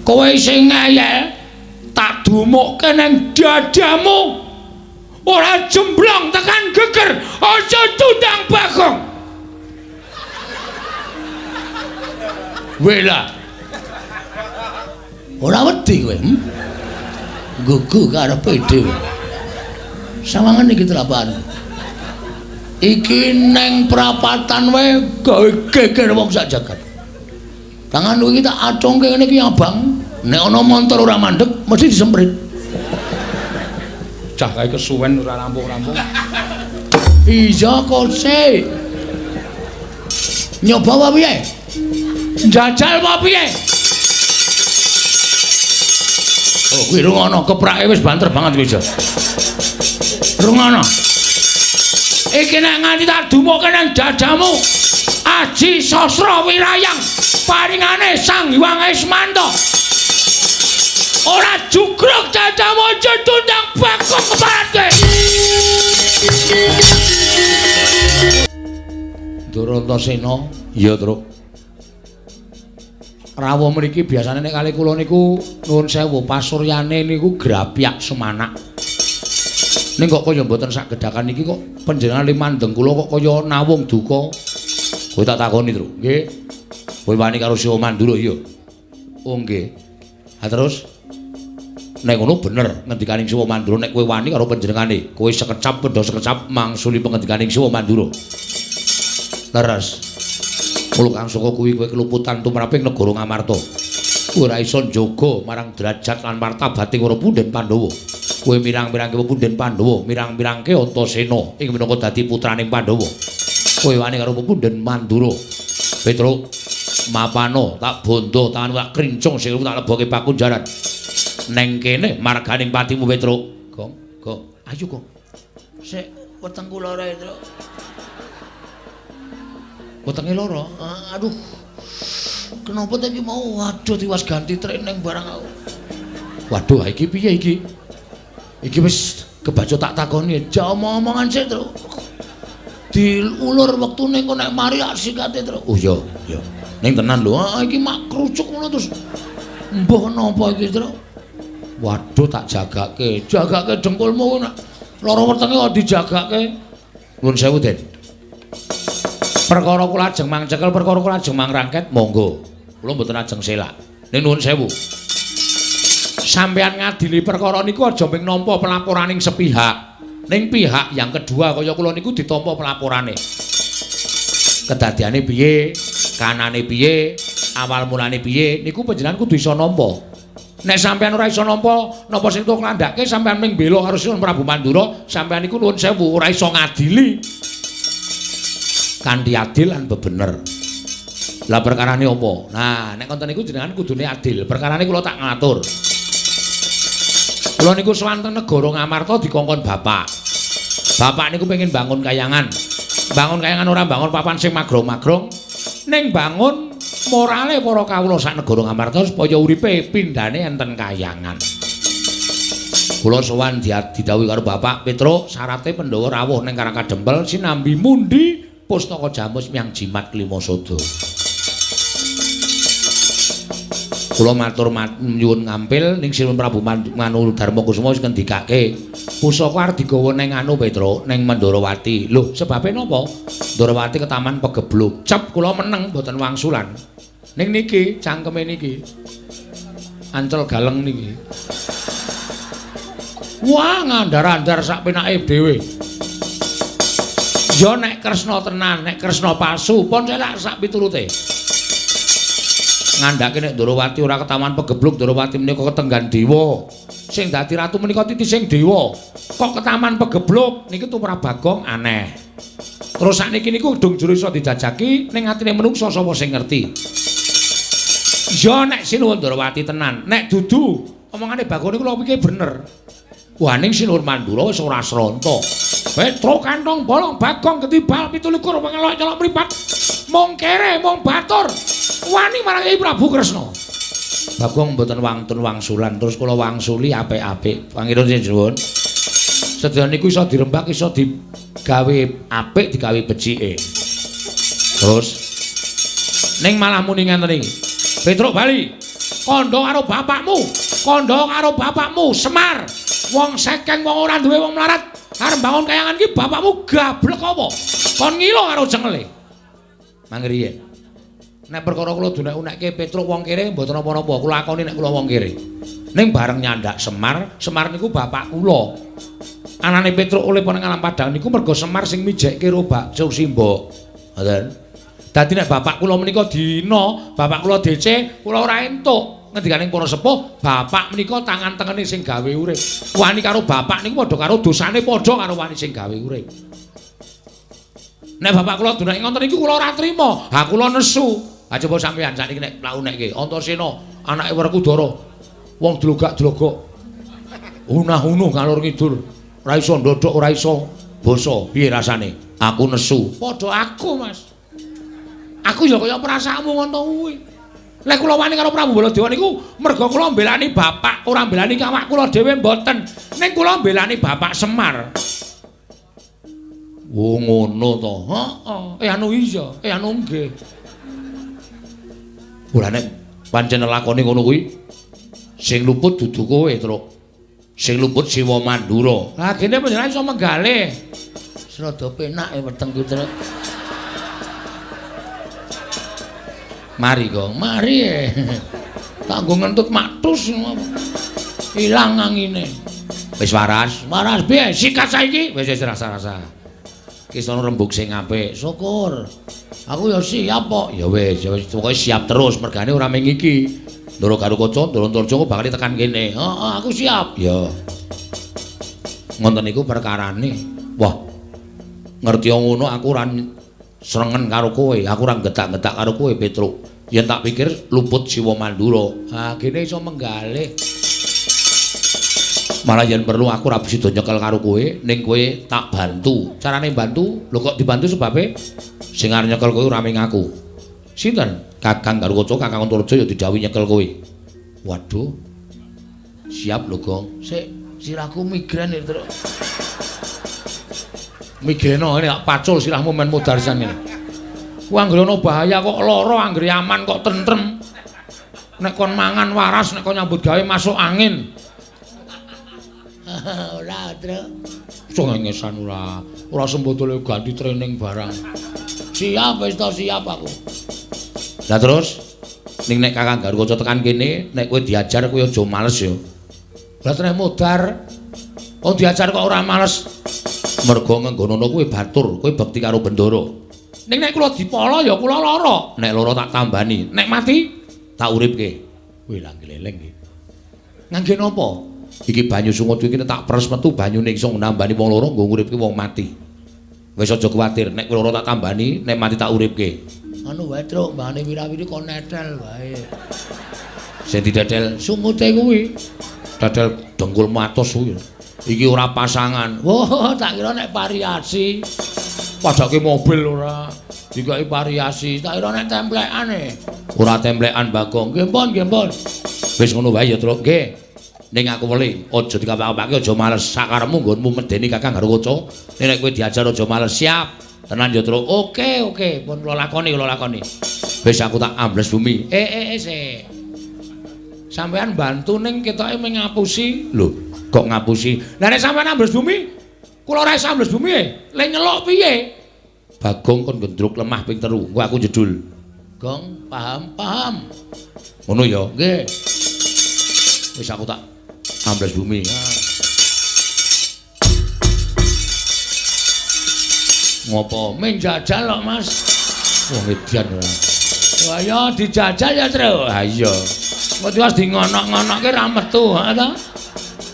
Kowe sing ngeyel tak dumukke nang dadamu. Ora jemblong tekan geger, aja tundang Bagong. Wela. Ora wedi kowe, hm? Gugu karepe dhewe. Sawangan iki telapan. Iki neng prapatan wae gawe geger wong sak jagat. Tangan iki tak acungke ngene iki abang. Nek ana montor ora mandeg mesti disemprit. Cah kae kesuwen ora rampung-rampung. Iya kok sik. Nyoba apa piye? Njajal apa piye? Oh, kuwi rungono keprake wis banter banget wis. Rungono. Iki nek nganti tak dumuke nang dadamu. Aji Sasra Wirayang paringane Sang Hyang Ismanta. Ora jugruk dadamu aja tundang Bagong keparat kowe. Durantasena, iya, Truk. Rawuh mriki biasane nek kali kula niku nuwun sewu pasuryane niku grapyak semanak. Ning kok kaya mboten sak gedhakan iki kok panjenengan limandeng kula kok kaya nawung duka. Kowe tak takoni, Truk. Nggih. Kowe wani karo Siwa Mandura iya. Oh nggih. Ha terus nek ngono bener ngendikaning Siwa Mandura nek kowe wani karo panjenengane, kowe sekecap pendha sekecap mangsuli pengendikaning Siwa Mandura. Leres. Mula kang saka kuwi kowe keluputan tumraping negara Ngamarta. Kowe ora iso njaga marang derajat lan martabating para punden Pandhawa. Kowe mirang-mirangke punden Pandhawa, mirang-mirangke Antasena ing minangka dadi putraning Pandhawa. Kowe wani karo punden Mandura. Petruk, mapano tak bondo tanganmu tak krincung sikilmu tak leboke pakunjaran. Neng kene marganing patimu Petruk. Gong, gong. Ayo, Gong. Sik wetengku lara, Petruk. Wetenge lara. Aduh. Kenapa ta iki mau? Waduh, tiwas ganti training barang aku. Waduh, iki piye iki? Iki wis kebaca tak takoni. Ja omong-omongan sik, Truk. Diulur wektune engko nek mari ak sikate, Truk. Oh iya, iya. Ning tenan lho, iki mak krucuk ngono terus. Mbuh napa iki, Truk? Waduh, tak jagake. Jagake dengkulmu nek lara wetenge kok dijagake. Nuwun sewu, Den. Perkara kula ajeng mangcekel, perkara kula ajeng mangrangket, monggo. Kula mboten ajeng selak. Ning nuwun sewu. Sampeyan ngadili perkara niku aja mung nampa pelaporaning sepihak. Ning pihak yang kedua kaya kula niku ditampa pelaporane. Kedadiane piye, kanane piye, awal mulane piye, niku panjenengan kudu iso nampa. Nek sampeyan ora iso nampa, napa sing tok nglandhake sampeyan ming bela karo Sinuwun Prabu Mandura, sampeyan niku nuwun sewu ora iso ngadili. Kanthi adil lan bebener. Lah perkarane apa? Nah, nek konten niku jenengan kudune adil. Perkarane kula tak ngatur. Kula niku sowan teng negara Ngamarta dikongkon bapak. Bapak niku pengen bangun kayangan. Bangun kayangan ora bangun papan sing magrong-magrong, ning bangun morale para kawula sak negara Ngamarta supaya uripe pindhane enten kayangan. Kula sowan didhawuhi karo bapak, Petruk, syarate Pandhawa rawuh ning Karang Kadempel sinambi mundi pustaka jamus miang jimat Klimasada. Kula matur nyuwun ngampil ning Sinuwun Prabu Manu Darma Kusuma wis ngendikake pusaka arep digawa ning anu Petruk, ning Mandrawati. Lho, sebabe napa? Mandrawati ketaman pegebluk. Cep kula meneng mboten wangsulan. Ning niki cangkeme niki. Ancel galeng niki. Wah, ngandar-andar sak penake dhewe. Ya nek Kresna tenan, nek Kresna palsu, pun selak sak piturute. Ngandhake nek Ndrawati ora ketaman pegebluk, Ndrawati menika ketenggan dewa. Sing dadi ratu menika titising dewa. Kok ketaman pegebluk niki tumrap Bagong aneh. Terus sakniki niku gedung jero iso dijajaki ning atine menungsa sapa sing ngerti. Ya nek Sinuwun Ndrawati tenan, nek dudu omongane Bagong niku lho pikir bener. Wah ning Sinuwun Mandura wis ora sronta. Petruk kantong bolong Bagong ketibal 27 pengelok celok mripat. Mung kere mung batur. Wani marang Kyai Prabu Kresna. Bagong mboten wantun wangsulan terus kula wangsuli apik-apik. Pangeran nyuwun. Sedaya niku iso dirembak iso digawe apik digawe becike. Terus ning malah muni ngenten iki. Petruk bali. Kandha karo bapakmu, kandha karo bapakmu Semar. Wong sekeng wong ora duwe wong mlarat arep bangun kayangan iki bapakmu gablek apa? Kon ngilo karo jengele. Mangriye. Nek perkara kula dunek-unekke Petruk wong kere mboten napa-napa, kula akoni nek kula wong kere. Ning bareng nyandak Semar, Semar niku bapak kula. Anane Petruk oleh nang alam padang niku mergo Semar sing mijekke ro bakso simbok. Ngoten. Dadi nek bapak kula menika dina, bapak kula DC, kula ora entuk. Ngendikaning para sepuh, bapak menika tangan tengene sing gawe urip. Wani karo bapak niku padha karo dosane padha karo wani sing gawe urip. Nek bapak kula dunake ngoten niku kula ora trima. Ha kula nesu. Ha coba sampeyan sakniki nek mlakunekke Antasena anake Werkudara. Wong dlogak-dlogok. Unah-unuh ngalor ngidul. Ora iso ndodhok, ora iso basa. Piye rasane? Aku nesu. Padha aku, Mas. Aku ya kaya perasaanmu ngono kuwi. Lek kula wani karo Prabu Baladewa niku merga kula mbelani bapak, ora mbelani awak kula dhewe mboten. Ning kula mbelani bapak Semar. Oh ngono to. Heeh. Anu iya, anu nggih. Ora nek pancen lakone ngono kuwi sing luput dudu kowe, Truk. Sing luput Siwa Mandura. Lah gene panjenengan iso menggalih. Rada penak wetengku, Truk. Mari, Gong. Mari. Tak nggo ngentut maktus ilang angine. Wis waras. Waras piye? Sikat saiki. Wis wis rasa-rasa. Ki sono rembug sing apik. Syukur. Aku ya siap kok. Ya wis, ya wis pokoke siap terus mergane ora mung iki. Ndoro Garukaca, Ndoro Antarja kok bakal tekan kene. Heeh, aku siap. Ya. Ngoten niku perkarane. Wah. Ngerti ngono aku ora srengen karo kowe, aku ora getak-getak karo kowe, Petruk. Yen tak pikir luput Siwa Mandura. Ha, gene iso menggalih. Malah yen perlu aku ora bisa nyekel karo kowe, ning kowe tak bantu. Carane bantu? Lho kok dibantu sebabe? Sing arep nyekel kowe ora mung aku. Sinten? Kakang Garukaca, Kakang Antarja ya didhawuhi nyekel kowe. Waduh. Siap lho, Gong. Sik, sirahku migrain iki, Truk. Migreno ngene tak pacul sirahmu men modar sisan ngene. Ku anggere ana bahaya kok lara, anggere aman kok tentrem. Nek kon mangan waras, nek kon nyambut gawe masuk angin. Ora, Truk. Cengengesan ora. Ora sembodole ganti training barang. Siap wis to, siap aku. Lah terus ning nek Kakang Garukaca tekan kene, nek kowe diajar kowe aja males ya. Lah treh modar. Wong diajar kok ora males. Mergo ngenggonono kowe batur, kowe bekti karo Bendara. Ning nek kula dipala ya kula lara. Nek lara tak tambani, nek mati tak uripke. Wih lah gleleng iki. Ngangge napa? Iki banyu sungut iki tak peres metu banyune iso nambani wong lara nggo nguripke wong mati. Wis aja kuwatir, nek lara tak tambani, nek mati tak uripke. Anu wae, Truk, mbane wirawiri kon netel wae. Sing didedel sungute kuwi. Dedel dengkul matos kuwi. Iki ora pasangan. Wah, tak kira nek variasi. Padake mobil ora dikai variasi. Tak kira nek templekan e. Ora templekan, Bagong. Nggih pun, nggih pun. Wis ngono wae ya, Truk. Nggih. Ning aku weli, aja dikapak-kapake, aja males. Sakarepmu nggonmu medeni Kakang Garukaca. Nek kowe diajar aja males. Siap. Tenan ya, Truk. Oke, oke. Pun kula lakoni, kula lakoni. Wis aku tak ambles bumi. Sik. Sampeyan bantu ning ketoke mung ngapusi. Lho, kok ngapusi? Lah nek sampeyan ambles bumi, kula ora iso ambles bumi e. Le nyeluk piye? Bagong kon gendruk lemah ping 3. Engko aku jedul. Gong, paham, paham. Ngono ya? Nggih. Wis aku tak ambles bumi. Ngopo? Menjajal kok, Mas. Wong edian ora. Wah ya dijajal ya, Truk. Ha iya. Kok tiwas di ngonok-ngonokke ra metu, ha ta?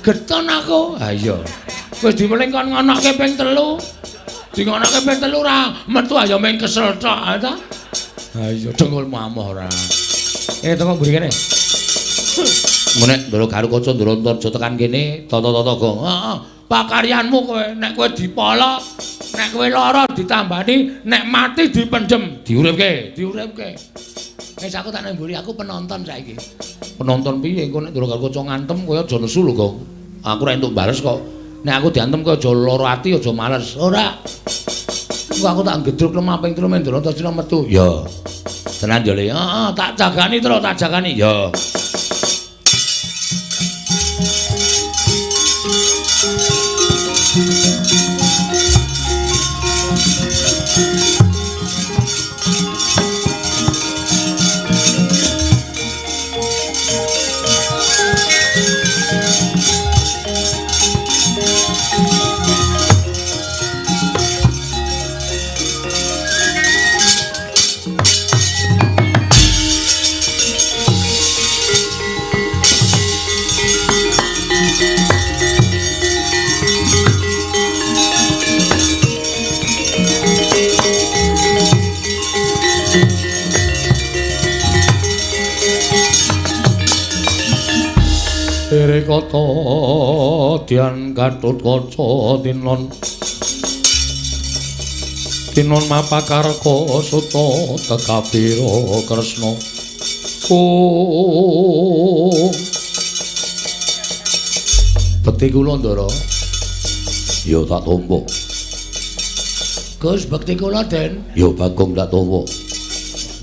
Geton aku. Ha iya. Wis diweling kon ngonokke ping 3. Di ngonokke ping 3 ora metu ayo mung kesel tok, ha ta? Ha iya, dengkulmu amoh ora. Tengok mburi kene. Nek Ndoro Garukaca Ndoro Antarja tekan kene, tata-tata gong. Heeh. Pakaryanmu kowe, nek kowe dipala, nek kowe lara ditambani, nek mati dipendhem, diuripke, diuripke. Wis aku tak nang mburi, aku penonton saiki. Penonton piye engko nek Ndoro Garukaca ngantem kowe aja nesu lho, Gong. Aku ora entuk bales kok. Nek aku diantem kowe aja lara ati, aja males. Ora. Engko aku tak gedruk lemah ping 3 men Ndoro Antarja metu. Ya. Tenan yo Le. Heeh, tak jagani Tru, tak jagani. Ya. Kata dian Gatotkaca tinon tinon mapakarka suta tegapira Kresna. Oh, bekti kula Ndara. Ya tak tampa. Gus, bekti kula Den. Ya Bagong tak tampa.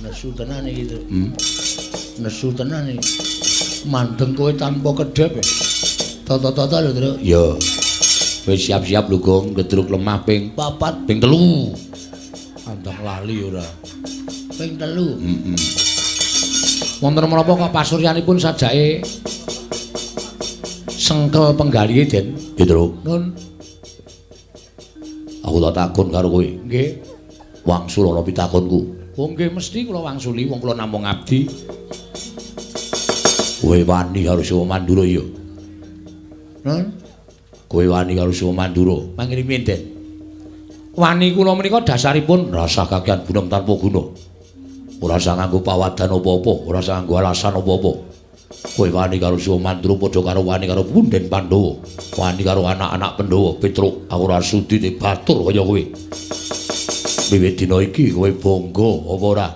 Nesu tenan iki, Tru. Nesu tenan iki. Mandeng kowe tanpa kedhep. Tata-tata lho, Tru. Ya. Wis siap-siap lho, Gong, gedruk lemah ping 4, ping 3. Andang lali ora. Ping 3. Heeh. Wonten menapa kok pasuryanipun sajake sengkel penggalihe, Den? Ya, Tru. Nun. Aku tak takon karo kowe. Nggih. Wangsul ana pitakonku. Oh nggih, mesti kula wangsuli wong kula namung abdi. Kowe wani karo Siwa Mandura ya? Nun? Kowe wani karo Siwa Mandura? Mangkene Den. Wani kula menika dasaripun rasa kakean bunem tanpa guna. Ora usah nganggo pawadan apa-apa, ora usah nganggo alasan apa-apa. Kowe wani karo Siwa Mandura padha karo wani karo punden Pandhawa, wani karo anak-anak Pandhawa. Petruk, aku ora sudi dibatur kaya kowe. Wiwit dina iki kowe bangga apa ora?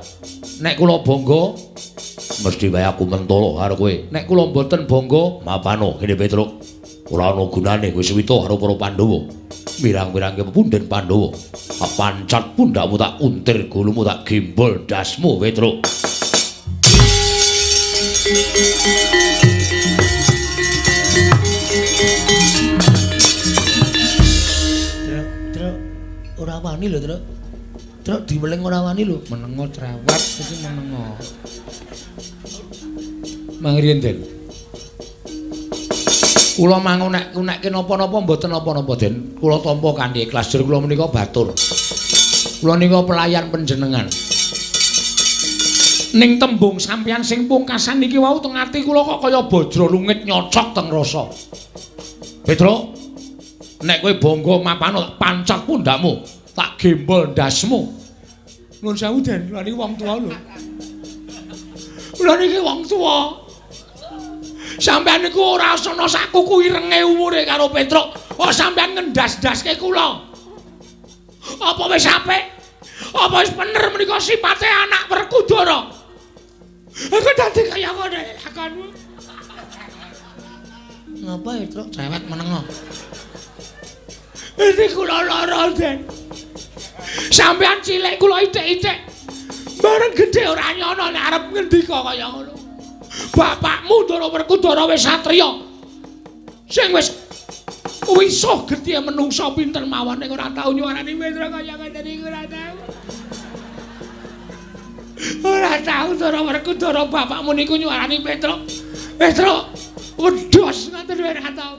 Nek kula bangga mesti wae aku mentolo karo kowe. Nek kula mboten bangga, mapano kene Petruk. Ora ana gunane kowe suwita karo para Pandhawa. Mirang-mirangke punden Pandhawa. Tak pancat pundakmu, tak untir gulumu, tak gembol ndasmu Petruk. Truk, Truk, ora wani lho, Truk. Truk diweling ora wani lho. Menengo cerewet iki menengo. Mangriyen, Den. Kula mangunek-unekke napa-napa mboten napa-napa, Den. Kula tampa kanthi ikhlas, jur kula menika batur. Kula nika pelayan panjenengan. Ning tembung sampeyan sing pungkasan niki wau teng ati kula kok kaya bajra lungit nyocok teng rasa. Petruk, nek kowe bangga mapano tak pancat pundakmu, tak gembol ndasmu. Nuwun sewu, Den, kula niki wong tuwa lho. Kula niki wong tuwa. Sampeyan niku ora ana sakuku irenge umure karo Petruk. Kok sampeyan ngendas-ndaske kula? Apa wis apik? Apa wis bener menika sipate anak Werkudara? Aku dadi kaya ngono lakonmu. Ngapa ya, Truk? Cewek menengo. Ini kula lara, Den. Sampeyan cilik kula ithik-ithik. Bareng gedhe ora nyono nek arep ngendika kaya ngono. Bapakmu Ndara Werkudara wis satriya. Sing wis wisuh gedhe menungsa pinter mawon ning ora tau nyuwarani Petruk kaya ngene iki ora tau. Ora tau Ndara Werkudara bapakmu niku nyuwarani Petruk. Petruk wedhos ngoten ora tau.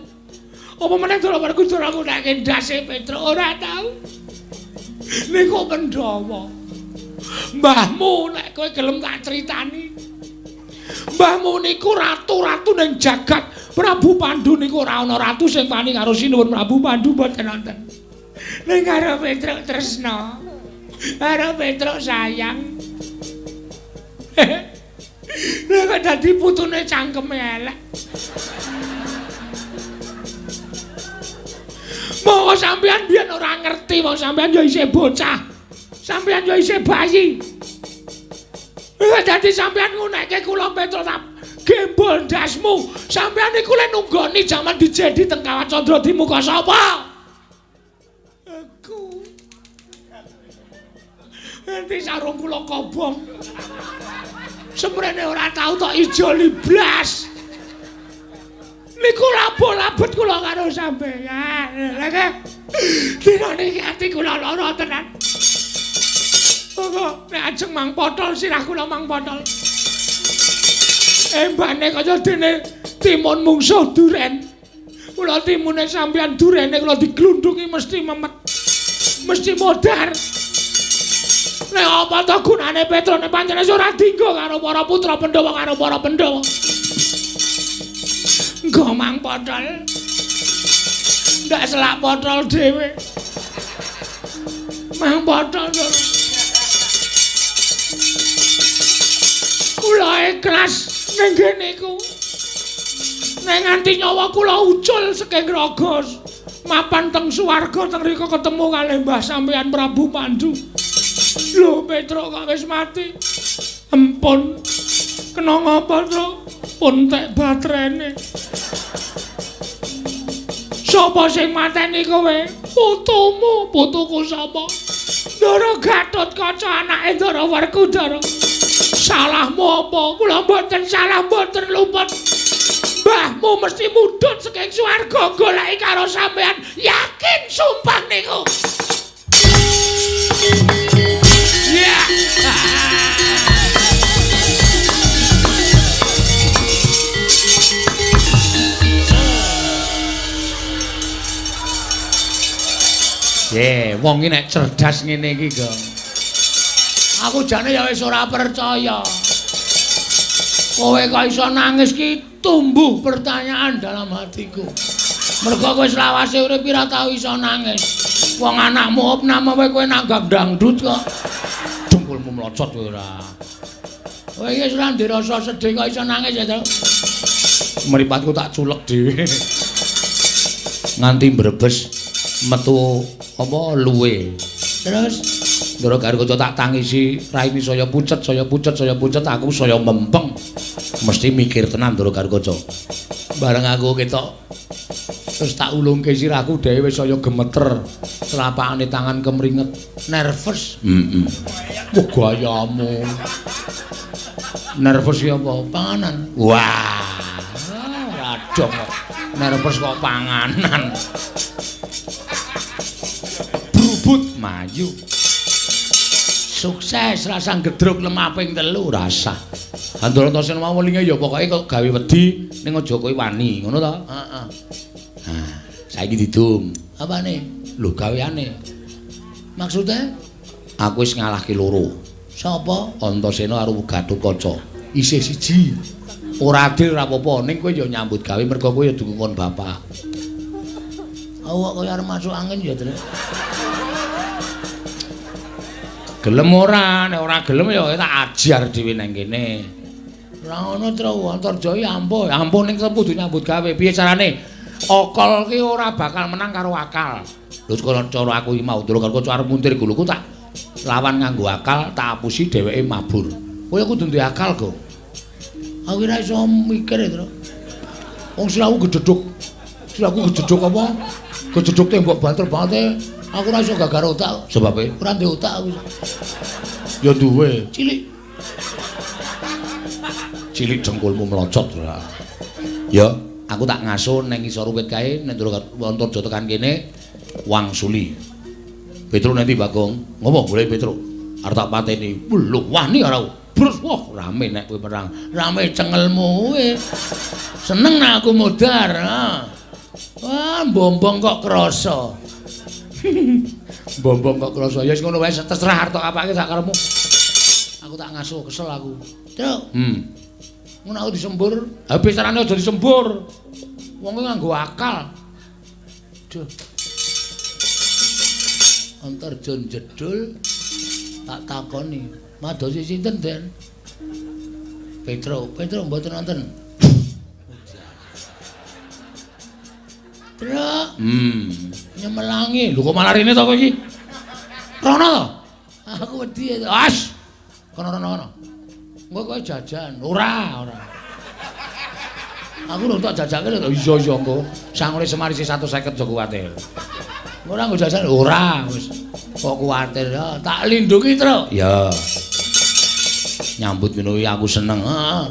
Apa meneh Ndara Werkudara ngunake ndase Petruk ora tau. Niku Pandhawa. Mbahmu nek kowe gelem tak critani. Mbahmu niku ratu-ratu ning jagat. Prabu Pandu niku ora ana ratu sing wani karo Sinuwun Prabu Pandu mboten wonten. Ning karo Petruk tresna. Karo Petruk sayang. Lha kok dadi putune cangkeme elek. Monggo sampeyan biyen ora ngerti, wong sampeyan ya isih bocah. Sampeyan ya isih bayi. Lha dadi sampeyan ngunekke kula Petruk tak gembol ndasmu. Sampeyan niku le nunggoni jaman dijedi teng Kawah Candra di muka sapa? Aku. Enti sarung kula kobong. Semrene ora tau tok ijoli blas. Niku labo-labet kula karo sampeyan. Lha dina niki ati kula lara tenan. Monggo nek ajeng mang potol sirah kula mang potol. Embane kaya dene timun mungsuh duren. Kula timune sampeyan durene kula diglundungi mesti memet. Mesti modar. Nek apa to gunane Petrone pancen ora dinggo karo para putra Pandhawa karo para Pandhawa. Nggo mang potol. Ndak selak potol dhewe. Mang potol. Kula ikhlas ning kene iku. Nek nganti nyawa kula ucul saking raga mapan teng swarga teng rika ketemu kalih Mbah sampeyan Prabu Pandu. Lho Petruk kok wis mati. Empun. Kena ngapa, Truk? Pun tek baterene. Sapa sing mateni kowe? Putumu, putuku sapa? Ndara Gatotkaca anake Ndara Werkudara. Salahmu apa? Kula mboten salah, mboten luput. Mbahmu mesti mudhun saking swarga goleki karo sampean. Yakin sumpah niku. Ya. Ye, wong iki nek cerdas ngene iki, Gong. Aku jane ya wis ora percaya. Kowe kok iso nangis ki tumbuh pertanyaan dalam hatiku. Mergo kowe selawase urip ora tau iso nangis. Wong anakmu opname kowe nanggap dangdut kok. Dengkulmu mlocot kowe ora. Kowe iki wis ora ndek rasa sedih kok iso nangis ya, Tru. Mripatku tak culek dhewe. Nganti mbrebes metu apa luwe. Terus Ndara Garuda tak tangisi, raine saya pucet, saya pucet, saya pucet, aku saya mempeng. Mesti mikir tenan Ndara Garuda. Bareng aku ketok terus tak ulungke sirahku dhewe wis saya gemeter, telapakane tangan kemringet, nervous. Heeh. Wah gayamu. Nervous ya apa? Panganan. Wah, ora dong kok. Nervous kok panganan. Brubut mayu. Sukses rasa gedruk lemah ping 3 rasah. Andarantasena mau welinge ya pokoke kok gawe wedi ning aja kowe wani, ngono ta? Heeh. Nah, saiki didum. Apane? Lho gaweane. Maksude aku wis ngalahke loro. Sapa? Antasena karo Gatotkaca. Isih siji. Ora adil ora apa-apa, ning kowe ya nyambut gawe mergo kowe ya dukungkon bapak. Awak kaya arep masuk angin ya, Tru. Gelem ora, nek ora gelem ya tak ajar dhewe nang kene. Ora ngono, Tru, Antarja iki ampuh, ampuh ning kudu nyambut gawe. Piye carane? Akal ki ora bakal menang karo akal. Lho cara aku iki mau durung karo arep muntir guluku tak lawan nganggo akal, tak apusi dheweke mabur. Kowe kudu duwe akal, Gong. Aku ora iso mikir, Tru. Wong sirahku gedhedhuk. Sirahku gedhedhuk apa? Gedhedhuk tembok banter banget. Aku ora iso gagar otak, sebabe ora ndek otak aku. Ya duwe, cilik. Cilik dengkulmu mlocot ora. Ya, aku tak ngaso nang ngisor wit kae nek Antarja tekan kene wangsuli. Petruk nanti Bagong, ngopo golek Petruk? Arep tak pateni. Lho, wani ora. Brus, wah rame nek kowe perang. Rame cengelmu kowe. Seneng nek aku modar, ha. Wah, bombong kok krasa. Bombong kok krasa. Ya wis ngono wae terserah arep tok apake sak karepmu. Aku tak ngasuh kesel aku. Truk. Ngono aku disembur. Ha piye carane aja disembur. Wong kuwi nganggo akal. Duh. Antarja jedul tak takoni. Madosi sinten, Den? Petruk, Petruk mboten wonten. Truk. Nyemelangi. Lho kok malah rene to kowe iki? Rono to? Aku wedi. As. Kono rono kono. Engko kowe jajan. Ora, ora. Aku lho tak jajake lho. Iya iya engko. Sangune Semar isih 150 aja kuwatir. Ora nggo jajan. Ora wis. Kok kuwatir ya, tak lindungi, Tru. Ya. Nyambut ngono aku seneng. Heeh.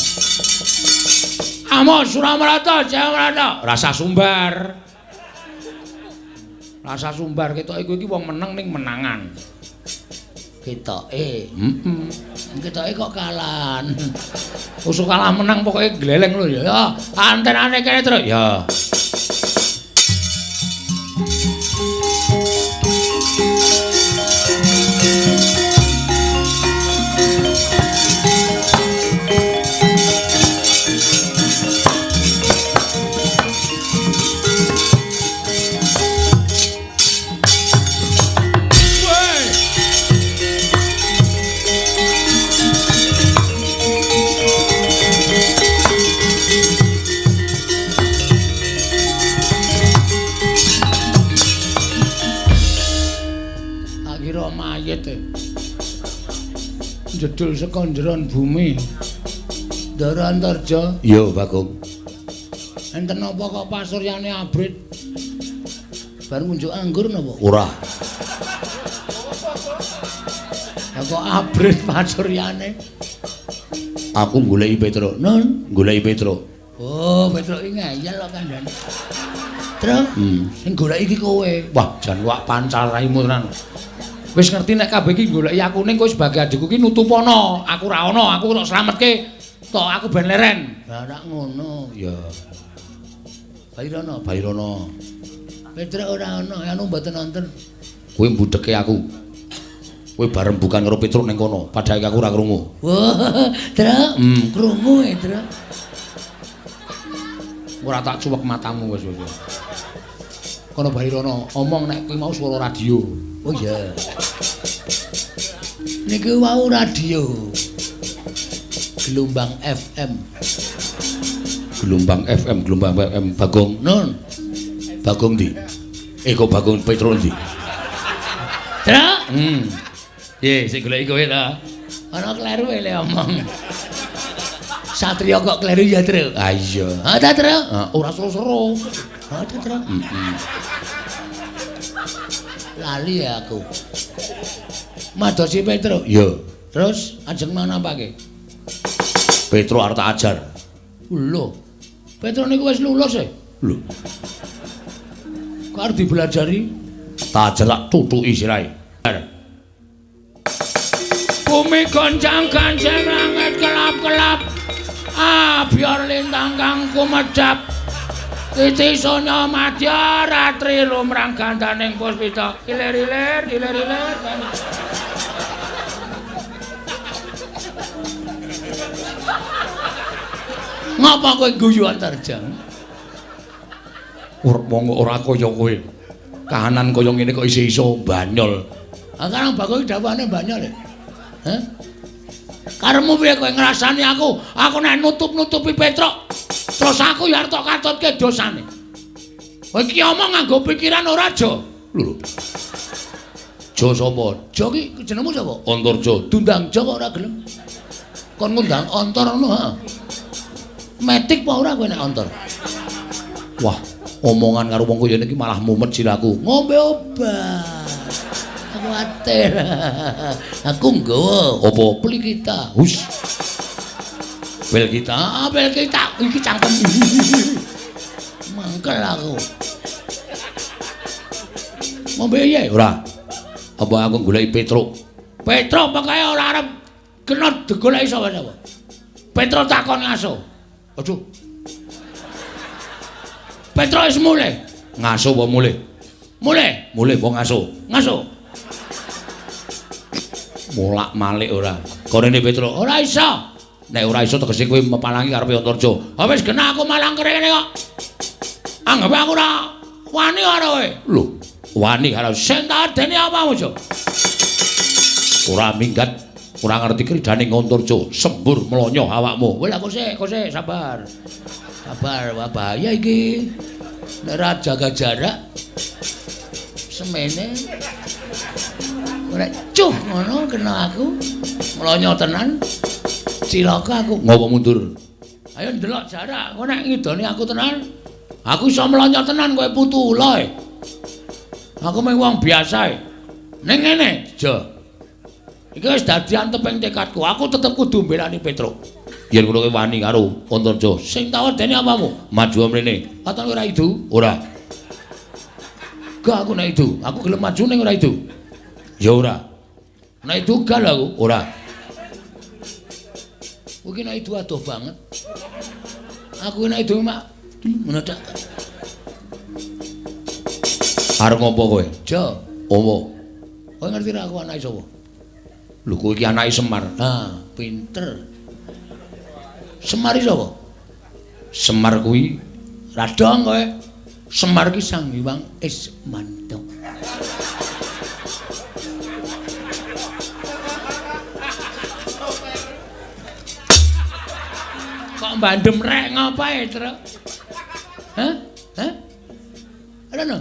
Amo Suramarata, Jayamarata, rasa sumbar. Rasa sumbar ketoke kowe iki wong meneng ning menangan. Ketoke. Heeh. Ketoke kok kalan. Usuk kalah menang pokoke gleleng lho ya. Ya, antenane kene, Tru. Ya. Jedul saka njeron bumi. Ndara Antarja. Iya, Bagong. Enten napa kok pasuryane abrit? Bar ngunjuk anggur napa? Ora. Ya kok abrit pasuryane? Aku goleki Petruk. Nun, goleki Petruk. Oh, Petruk iki ngeyel kok kandhane. Truk, sing goleki iki kowe. Wah, jan wak pancal raimu tenan. Wis ngerti nek kabeh iki goleki aku ning kowe sebagai adikku ki nutupono. Aku ora ana, aku tok slametke. Tok aku ben leren. Lah rak ngono. Ya. Bairana, Bairana. Petruk ora ana, anu mboten nonton. Kowe mbudheke aku. Kowe bareng bukan karo Petruk ning kono, padahal aku ora krungu. Wah, Truk, krungu e, Truk. Ora tak cuwek matamu wis wis. Kono Bairana omong nek kuwi mau swara radio. Oh iya. Niki wau radio. Gelombang FM. Gelombang FM, gelombang FM Bagong. Nun. Bagong ndi? Eh kok Bagong Petruk ndi? Truk. Piye sing goleki kowe ta? Ana kleru le omong. Satria kok kleru ya, Truk? Ah iya. Ha ta, Truk? Ora seru-seru. Ha ta, Truk? Lali ya aku. Madosi Petruk. Iya. Terus ajeng manapake? Petruk arep tak ajar. Lho. Petruk niku wis lulus e. Lho. Kok arep dibelajari? Tak ajar tak tutuki sirahe. Bumi goncang-gancing langit kelap-kelap. Abiar lintang kang kumedhap. Titi sonya madya ratri lumrang gandaning puspita. Ilir-ilir, ilir-ilir. Ngapa kowe guyu Antarja? Wong ora kaya kowe. Kahanan kaya ngene kok isih iso banyol. Ha karang Bagong dawuhane banyol e. Hah? Karepmu piye kowe ngrasani aku? Aku nek nutup-nutupi Petruk, terus aku ya arep tok katutke dosane. Kowe iki omong nganggo pikiran ora, Jo? Lho. Jo sapa? Jo ki jenengmu sapa? Antarja. Dundang Jo kok ora gelem. Kon ngundang Antar ngono, ha? Metik apa ora kowe nek Antar? Wah, omongan karo wong kaya ngene iki malah mumet siraku. Ngombe obat. Kuwatir. Aku nggawa apa peli kita. Hus. Pel kita, pel kita iki cangkem. Mangkel aku. Ngombe piye? Ora. Apa aku goleki Petruk? Petruk pokoke ora arep kena digoleki sapa-sapa. Petruk takon ngaso. Aduh. Petruk wis mulih. Ngaso apa mulih? Mulih. Mulih apa ngaso? Ngaso. Molak-malik ora. Korene Petruk, ora iso. Nek ora iso tegese kowe mepalangi karepe Antarja. Ha wis genah aku malang kene kok. Anggape aku ora wani karo kowe. Lho, wani karo sing tak adeni apamu, Jo? Ora minggat, ora ngerti kridane Antarja, sembur mlonyo awakmu. Wis aku sik, sabar. Sabar, wah bahaya iki. Nek ora jaga jarak semene ora cuh ngono kena aku mlonyo tenan. Cilaka aku. Ngopo mundur? Ayo ndelok jarak. Kowe nek ngidoni aku tenan, aku iso mlonyo tenan kowe putu ula. Aku mung wong biasa. Ning ngene, Jo. Iki wis dadi anteping tekadku. Aku tetep kudu mbelani Petruk. Yen ngono kowe wani karo Antarja. Sing tak wedeni apamu? Maju mrene. Katon ora idu? Ora. Gak aku nek idu. Aku gelem maju ning ora idu. Ya ora. Nek idu gal aku ora. Kowe iki nek idu adoh banget. Aku nek idu mak ngono tok. Arep ngopo kowe? Jo, opo? Kowe ngerti ra aku anake sapa? Lho kowe iki anake Semar. Ha, pinter. Semar iki sapa? Semar kuwi radong kowe. Semar ki Sang Hyang Ismanto. Kok bandem rek ngapae, Truk? Hah? Hah? Ana no?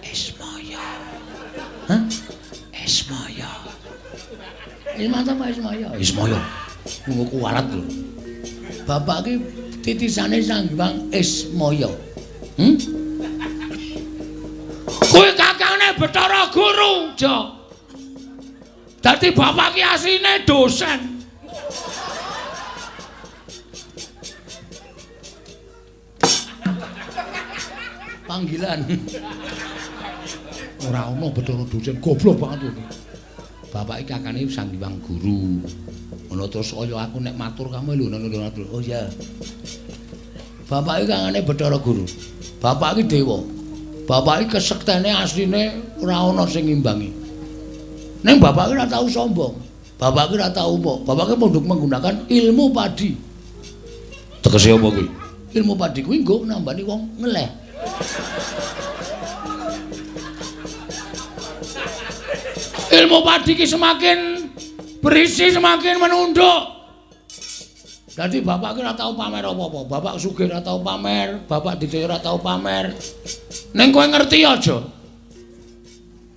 Ismaya. Hah? Ismaya. Ismanto apa Ismaya? Ismaya. Ngono kuwalat lho. Bapak ki titisane Sang Hyang Ismaya. Kuwi kakangane Bathara Guru, Jo. Dadi bapak ki asline dosen. Panggilan. Ora ono Bathara dosen, goblok banget kuwi. Bapak iki kakane Sang Hyang Guru. Ngono terus kaya aku nek matur kamu lho ngono. Oh iya. Bapak iki kakane Bathara Guru. Bapak iki dewa. Bapak iki kesektene asline ora ana sing ngimbangi. Ning bapak iki ora tau sombong. Bapak iki ora tau mbok. Bapak iki munduk menggunakan ilmu padi. Tegese apa kuwi? Ilmu padi kuwi nggo nambani wong ngeleh. Ilmu padi ki semakin berisi semakin menunduk. Dadi bapak ki ora tau pamer apa-apa. Bapak sugih ora tau pamer, bapak didaya ora tau pamer. Ning kowe ngerti aja.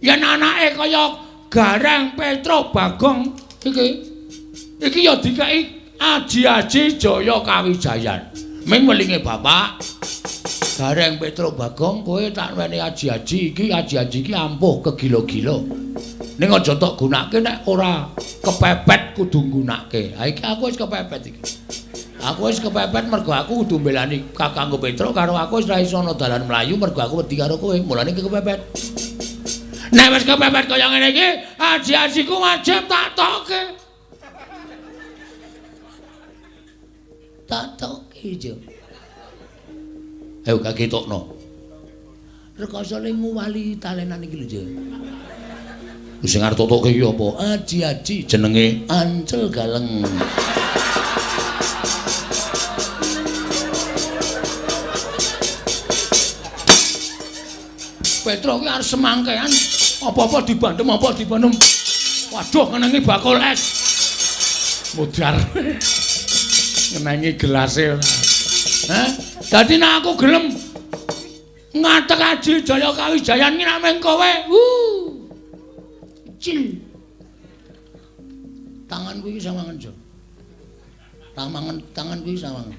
Yen anake kaya Gareng Petruk Bagong iki iki ya dikeki aji-aji Jaya Kawijayan. Ming welinge bapak Gareng Petruk Bagong kowe tak weni aji-aji iki, aji-aji iki ampuh kegila-gila. Ning aja tok gunake nek ora kepepet kudu nggunake. Ha iki aku wis kepepet iki. Aku wis kepepet mergo aku kudu mbelani kakangku Petruk karo aku wis ra iso ana dalan mlayu mergo aku wedi karo kowe. Mulane iki kepepet. Nek wis kepepet kaya ngene iki, aji-ajiku wajib tak tokke. Tak tokke, Jo. Ayo gak ketokno. Rekoso le nguwali talenan iki lho, Jo. Sing arep totoke iki apa? Aji-aji jenenge Ancel Galeng. Petruk ki arep semangkean, apa-apa dibandem, apa dibandem. Waduh, ngenengi bakul es. Modar. Ngenengi gelase ora. Hah? Dadi nek aku gelem ngatek Aji Jaya Kawijayan ki nek meng kowe. Cil. Tanganku iki sawangen, Jo. Tanganku iki sawangen.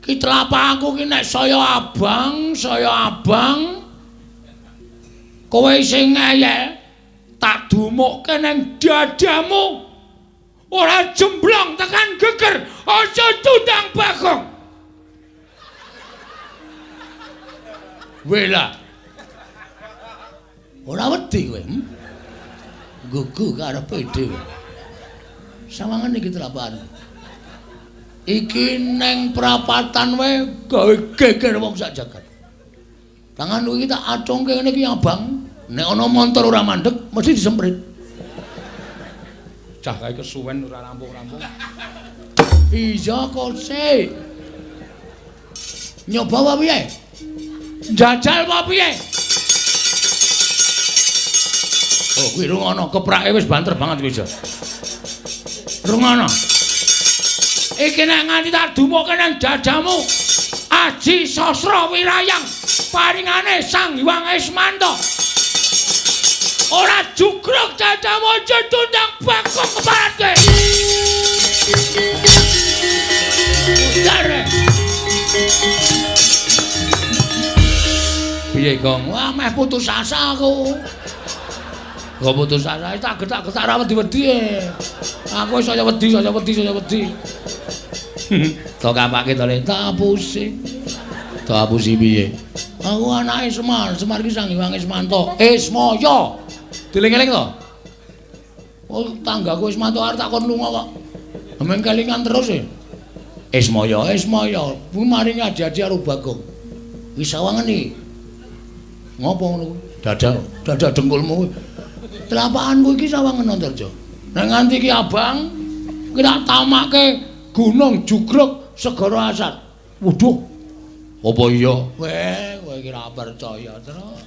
Ki telapakku ki nek saya abang, kowe sing ngeyel tak dumukke nang dadamu. Ora jemblong tekan geger, aja tundang Bagong. Wela. Ora wedi kowe, Gugu karepe dhewe. Sawangan iki telapakan. Iki neng prapatan wae gawe geger wong sak jagat. Tanganku iki tak acungke ngene iki abang, nek ana montor ora mandeg mesti disemprit. Cah kae kesuwen ora rampung-rampung. Iya kok sik. Nyoba apa piye? Njajal apa piye? Oh, kuwi rungono keprake wis banter banget kuwi, Jo. Rungono. Iki nek nganti tak dumukke nang dadamu, Aji Sasra Wirayang paringane Sang Hyang Ismanto. Ora jugruk dadamu aja tundang Bagong keparat kowe. Udare. Piye Piye, Gong? Wah, meh putus asa aku. Kok putus asa tak getak-getak ra wedi-wedi. Aku saya wedi, saya wedi, saya wedi. To kapake to le tapusi. Tapusi piye? Aku anake Semar, Semar iki Sang Hyang Ismanto. Ismaya. Dieling-eling to? Oh, tanggaku Ismanto arep tak kon lunga kok. Meng kelingan terus e. Ismaya, Ismaya, kuwi maringi adi-adi karo Bagong. Wis sawangen iki. Ngopo ngono kuwi? Dada, dada dengkulmu kuwi. Telapakanku iki sawangen Antarja. Nek nganti iki abang, iki tak tamake Gunung Jugruk Segara Asat. Waduh. Apa iya? Weh, kowe iki ora percaya, Tru.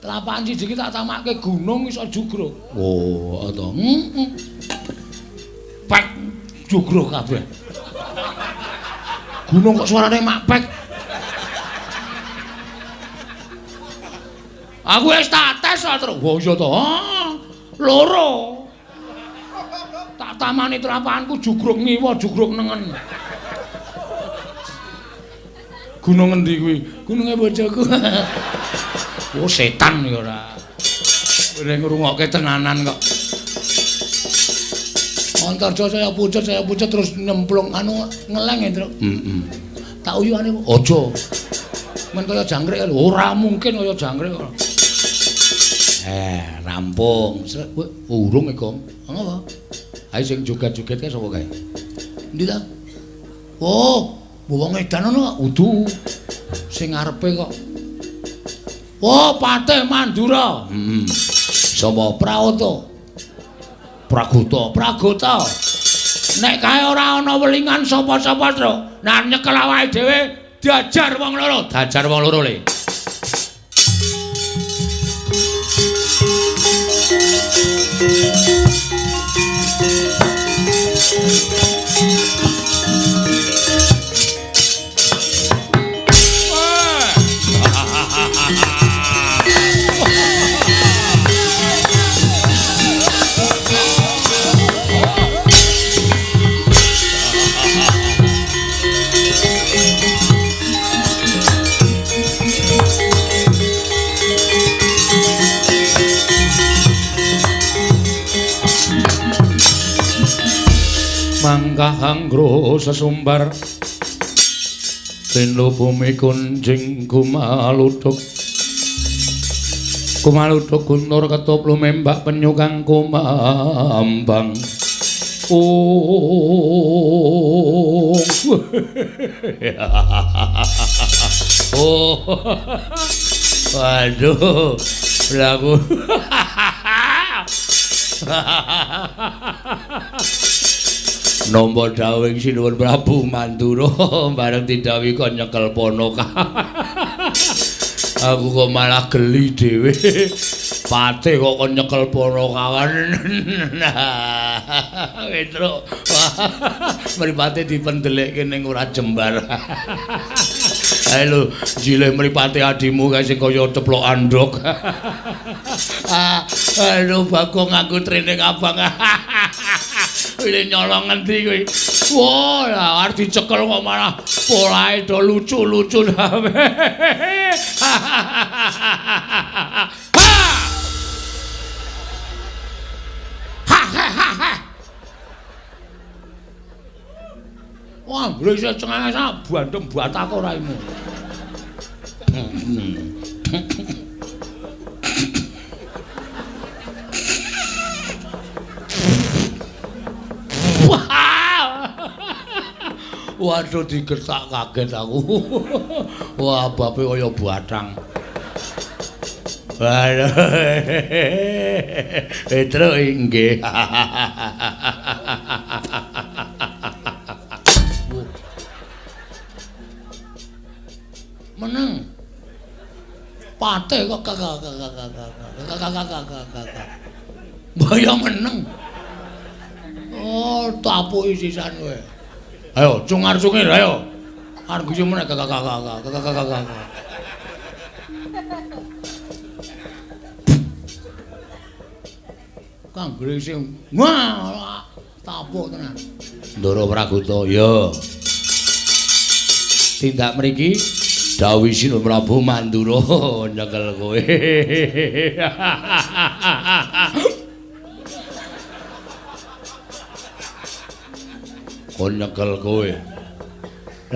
Telapakan siji iki tak tamake gunung iso jugruk. Oh, to. Heeh. Pek jugruk kabeh. Gunung kok suarane mak pek. Aku wis tak tes kok, Tru. Wah, iya to. Loro. Tak tamani telapakanku jugruk ngiwa, jugruk nengen. Gunung endi kuwi? Gununge bojoku. Oh, setan ya ora. Kowe ngrungokke tenanan kok. Antarja saya pucet terus nyemplung anu ngeleng ya, Truk. Heeh. Tak uyuhane aja. Men kaya jangkrik ora mungkin kaya jangkrik kok. Rampung. Urung e, Gong. Ngopo? Ayo sing joget-joget kae sapa kae? Endi ta? Oh, wong edan ngono kok. Udu. Sing ngarepe kok. Oh, Patih Mandura. Heeh. Sapa? Praoto. Pragota, Pragota. Nek kae ora ana welingan sapa-sapa, Truk. Nah nyekel awake dhewe diajar wong loro, diajar wong loro le. Mangkahangro sesumbar tindho bumi kunjing kumaluduk kumaluduk guntur ketup lumembak penyu kang kumambang. Oh. Oh. Waduh, lagu. Nampa dawuhing Sinuwun Prabu Mandura bareng didhawuhi kon nyekel ponoka. Aku kok malah geli dhewe. Patih kok kon nyekel ponokawan. Petruk. Mripate dipendelekke ning ora jembar. Ayo lho, jilih mripate adimu kae sing kaya ceplok andhok. Aduh, Bagong nganggo training abang. Wile nyolong ngendi kuwi? Wah, arep dicekel kok malah polahe do lucu-lucu. Wah, mbrese cengenges bandem batako raimu. Waduh, digertak kaget aku. Wah, bape kaya batang. Waduh. Petruk inggih. Meneng. Patih kok kakak. Mbaya meneng. Oh, tapuki sisan kowe. Ayo, cungar-cungir, ayo. Arep guyu meneh kakak. Kang gresing. Wah, tapuk tenan. Ndara Pragota, ya. Tindak mriki Dawuh Sinun Prabu Mandura nyekel kowe. Kon nyekel kowe.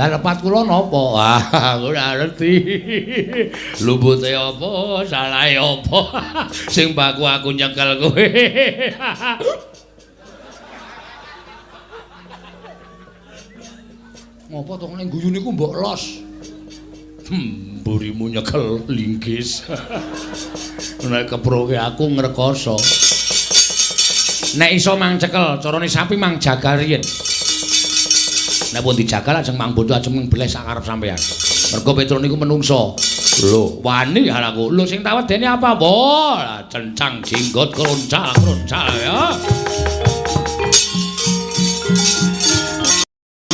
Lah lepat kula napa? Ah, aku ora ngerti. Lumbute apa, salahe apa? Sing baku aku nyekel kowe. Ngopo to nek guyu niku mbok los? Mburimu nyekel linggis. Nek keproke aku ngrekoso. Nek iso mang cekel, carane sapi mang jagal riyin. Nek pun dijagal ajeng mang bondo ajeng mbleh sak karep sampean. Mergo Petro niku menungso. Lho, wani aku. Lho sing tak wedeni apa? Wah, cencang jenggot kroncal-kroncal ya.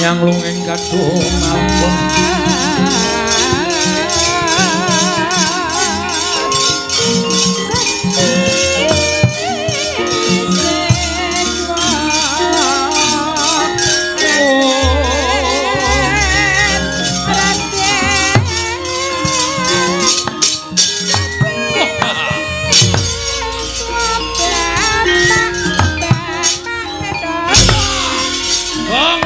Yang lunging kadung ampun. Wah!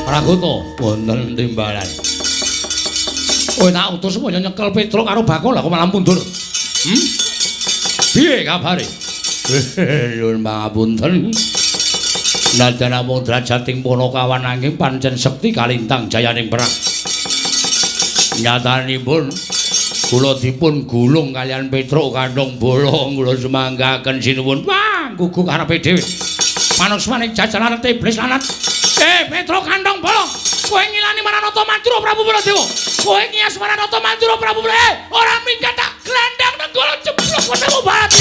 Ragoto wonten timbalan. Kowe tak utus supaya nyekel Petruk karo Bakul, lah kok malah mundur. Piye kabare? Nyuwun pangapunten. Najan namung drajating Panakawan nanging pancen sekti kalintang jayaning perang. Nyatanipun kula dipun gulung kaliyan Petruk kantong bolong kula sumanggaken sinuwun. Wah, gugu karepe dhewe. Manusmaning jajaran iblis lanat. Petruk kantong bolong. Kowe ngilani Maranata Mandura Prabu Baladewa. Kowe ngias Maranata Mandura Prabu Baladewa. Ora minggat tak glandang Nenggala jeblok wetengmu barat.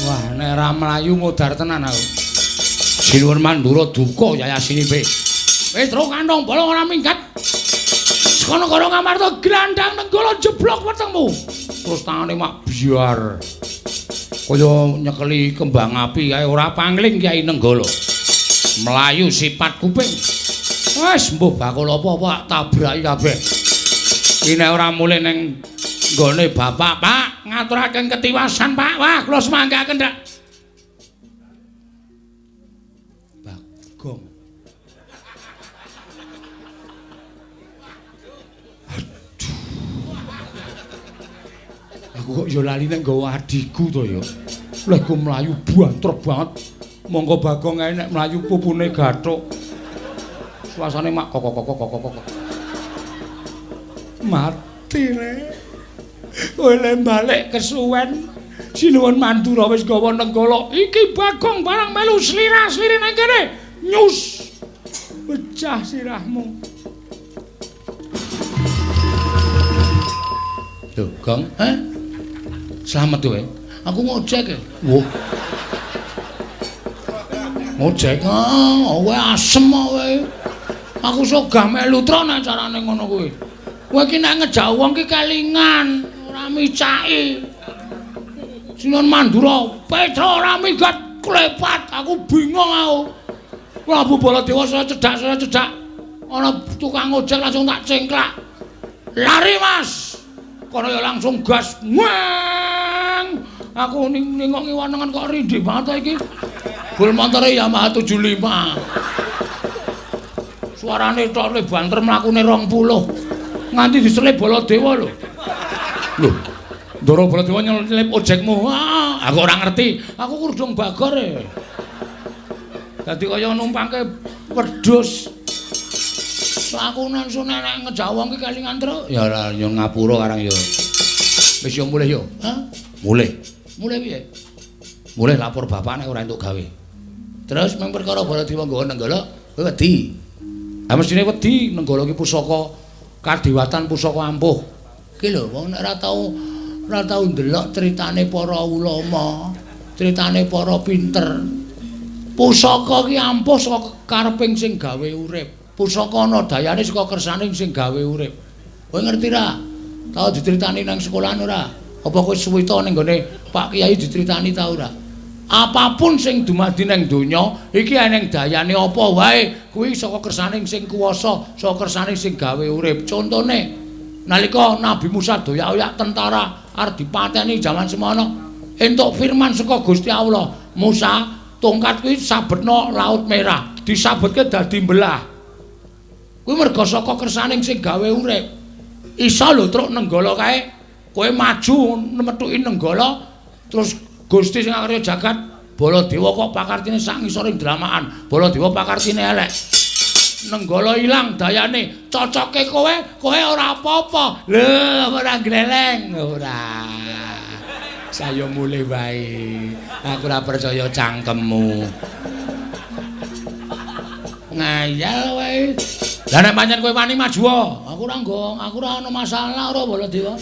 Wah, nek ora mlayu modar tenan aku. Sinuwun Mandura duka yayasinipe. Petruk kantong bolong ora minggat. Saka negara Ngamarta glandang Nenggala jeblok wetengmu. Terus tangane mak biar. Kaya nyekeli kembang api kae ora pangling Kyai Nenggala. Mlayu sipat kuping. Wis mbuh bakul apa-apa tabraki kabeh. Iki nek ora mulih ning nggone bapak, Pak, ngaturaken ketiwasan, Pak. Wah, kula semanggaken ndak. Bagong. Aduh. Aku kok ya lali nek nggawa adhiku to ya. Lha ku mlayu banter banget. Monggo Bagong ae nek mlayu pupune gathuk. Suasane mak kok kok kok kok kok. Mati le. Kowe le balik kesuwen. Sinuwun Mandura wis gawa Nenggala. Iki Bagong barang melu slira-slire nang kene. Nyus. Pecah sirahmu. Lho, Gong, eh? Slamet kowe. Aku ngojek e. Wah. Ngojek, ah, kowe asem kowe. Aku sogah melu tron acarane ngono kuwi. Kowe iki nek ngejak wong ki kelingan, ora micaki. Sinuwun Mandura, Petruk ora minggat klepat, aku bingung aku. Prabu Baladewa saya cedak. Ana tukang ojek langsung tak cengklak. Lari, Mas. Kono ya langsung gas. Weng. Aku nengok ngiwanengan kok rindik banget iki. Bul montore Yamaha 75. Suarane tok le banter mlakune 20. Nganti diselip Baladewa lho. Lho. Ndoro Baladewa nyelip ojekmu. Ah, aku ora ngerti. Aku kurdung bagor e. Dadi kaya numpangke wedhus. Aku langsung nek ngejak wong ki kelingan truk. Ya ora yo ngapura karang yo. Wis yo mulih yo. Hah? Mulih. Mulih piye? Mulih lapor bapak nek ora entuk gawe. Terus mung perkara Baladewa nggawa Nenggala, kowe wedi. Ha mestine wedi, Nenggala ki pusaka kadewatan, pusaka ampuh. Ki lho wong nek ora tau ndelok critane para ulama, critane para pinter. Pusaka ki ampuh saka kareping sing gawe urip. Pusaka ana dayane saka kersane sing gawe urip. Kowe ngerti ra? Tau diceritani nang sekolahan ora? Apa kowe suwita ning gone Pak Kiai diceritani ta ora? Apapun sing dumadi nang donya iki eneng dayane apa wae kuwi saka kersane sing kuwasa, saka kersane sing gawe urip. Contone nalika Nabi Musa doyak-oyak tentara arep dipateni jaman semono, entuk firman saka Gusti Allah, Musa, tongkat kuwi sabetno Laut Merah, disabetke dadi mbelah. Kuwi merga saka kersane sing gawe urip. Iso lho truk Nenggala kae, kowe maju metuki Nenggala terus Gusti sing akarya jagat Baladewa kok pakartine sak ngisoring dramakan. Baladewa pakartine elek. Nenggala ilang dayane, cocoke kowe, kowe ora apa-apa. Lho, ora gleleng, ora. Saya mulih wae. Aku ora percaya cangkemmu. Ngayal wae. Lah nek pancen kowe wani maju, aku ora nggong, aku ora ana masalah ora Baladewa.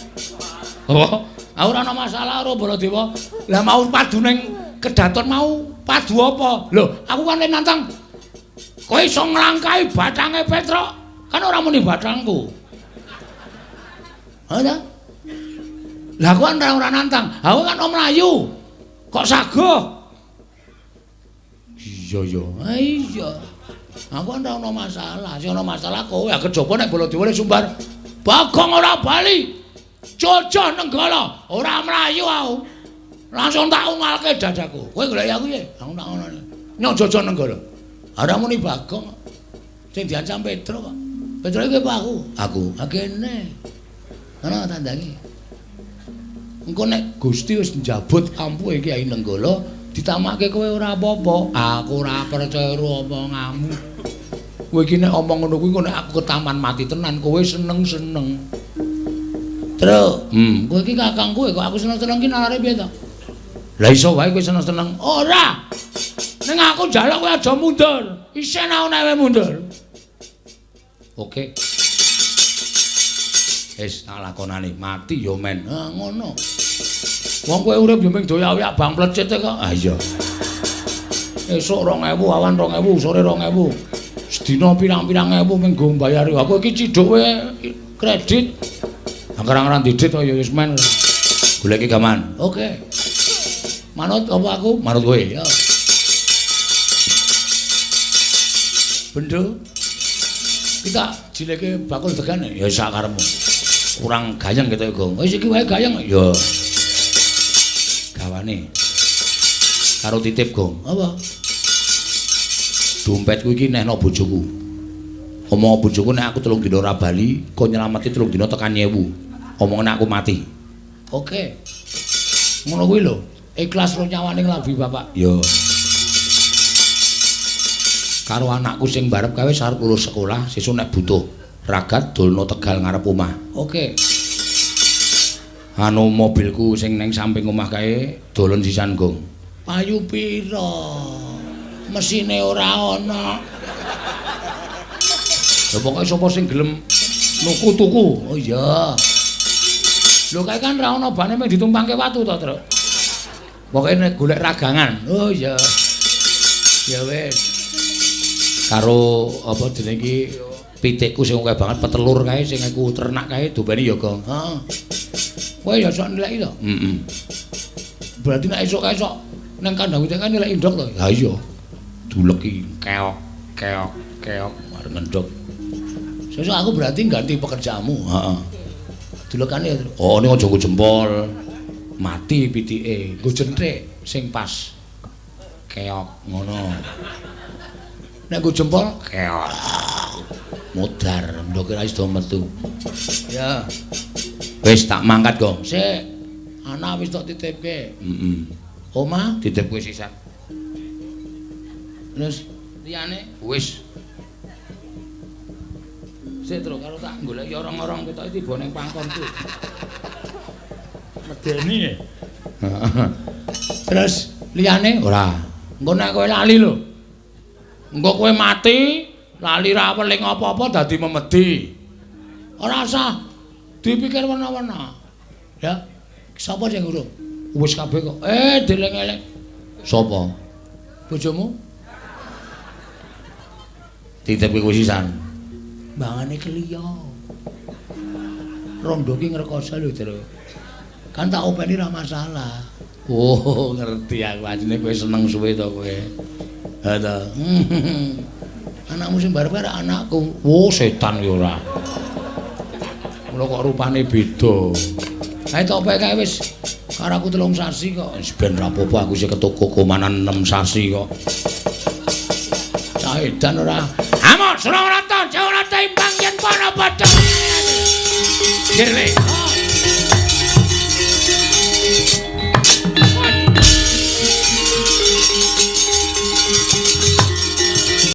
Oh, aku ora ana masalah ora Baladewa. Lah mau padu ning kedaton mau padu apa? Lho, aku kan le nantang. Kowe iso nglangkahi bathange Petruk? Kan ora muni bathangku. Ha ta? Lah aku kan ora nantang. Aku kan om mlayu. Kok saguh? Iya ya. Ha iya. Aku kan ora ono masalah. Sing ono masalah kowe. Kejaba nek Baladewa le sumbar. Bagong ora bali. Jojoh Nenggala, ora mlayu aku. Langsung tak ungalke dadaku. Kowe golek aku piye? Aku tak ngono. Nyong Jojoh Nenggala. Ora muni Bagong. Sing diancam Petruk kok. Petruk iki apa aku? Aku. Ha kene. Ana tandangi. Engko nek Gusti wis njabut ampuhe Kyai Nenggala, ditamakke kowe ora apa-apa. Aku ora percaya karo omonganmu. Kowe iki nek omong ngono kuwi engko nek aku ketaman mati tenan, kowe seneng-seneng. Truk, kowe iki kakangku kok aku seneng-seneng ki nalare piye to? Lah iso wae kowe seneng-seneng. Ora. Ning aku njaluk kowe aja mundur. Isin aku nek kowe mundur. Oke. Wis tak lakonane, mati ya men. Ha ngono. Wong kowe urip yo mung doyak-oyak bang plecit kok. Ha iya. Esuk 2000, awan 2000, sore 2000. Sedina pirang-pirang ewu mung nggo mbayari. Aku iki ciduk kowe kredit. Angger-anggeran didit kok ya wis men. Goleki gaman. Oke. Manut apa aku? Manut kowe. Ya. Bendo. Kita jileke bakul degan ya sak karepmu. Kurang gayeng gitu ya, Gong. Wis iki wae gayeng. Ya. Gawane. Karo titip, Gong. Apa? Dompetku iki nehno bojoku. Omong bojoku nek aku 3 dina ora bali, kon nyelameti 3 dina tekan 1000. Omongane aku mati. Oke. Ngono kuwi lho. Ikhlas ro nyawane nglabuhi bapak. Ya. Karo anakku sing barep kae wis arep lulus sekolah, sesuk nek butuh ragat dolno Tegal ngarep omah. Oke. Anu mobilku sing neng samping omah kae dolen sisan, Gong. Payu pira? Mesine ora ana. Lha pokoke sapa sing gelem nuku tuku. Oh iya. Lho kae kan ora ana bane mung ditumpangke watu to, Truk. Pokoke nek golek ragangan. Oh iya. Ya wis. Karo apa jenenge iki pitikku sing akeh banget petelur kae sing aku ternak kae dobeni ya, Gong. Heeh. Kowe ya sok nilai to? Heeh. Berarti nek esuk kae sok nang kandang pitik kan nilai ndok to? Ha iya. Duleki keok keok keok arep ngendhok. Sesuk aku berarti ganti pekerjaanmu. Heeh. Dulekane ya. Oh, ning aja nggo jempol. Mati pitike, nggo jenthik sing pas. Keok ngono. Nek nggo jempol keok. Modar, ndoke ra iso metu. Ya. Wis tak mangkat, Gong. Sik. Anak wis tok titipke. Heeh. Omah titipke sisan. Terus liyane wis. Sik, Truk, karo tak goleki orong-orong ketoke tiba ning pangkonku. Medeni. Terus liyane ora. Engko nek kowe lali lho. Engko kowe mati, lali ra weling apa-apa dadi memedi. Ora usah dipikir wena-wena. Ya. Sapa sing urung? Wis kabeh kok. Deleng-eleng. Sapa? Bojomu? Titipke kowe sisan. Mbangane kliya. Rondo ki ngrekoso lho, Tru. Kan tak openi ra masalah. Oh, ngerti aku ajine kowe seneng suwe to kowe. Ha to. Anakmu sing barep karo anakku. Oh, setan ya ora. Mula kok rupane beda. Ae tok pek kae wis karo aku 3 sasi kok. Wis ben ra apa-apa aku isih ketuku komanan 6 sasi kok. Cah edan ora. Amok Surawarata, Jawarata imbang yen para padha. Kirle.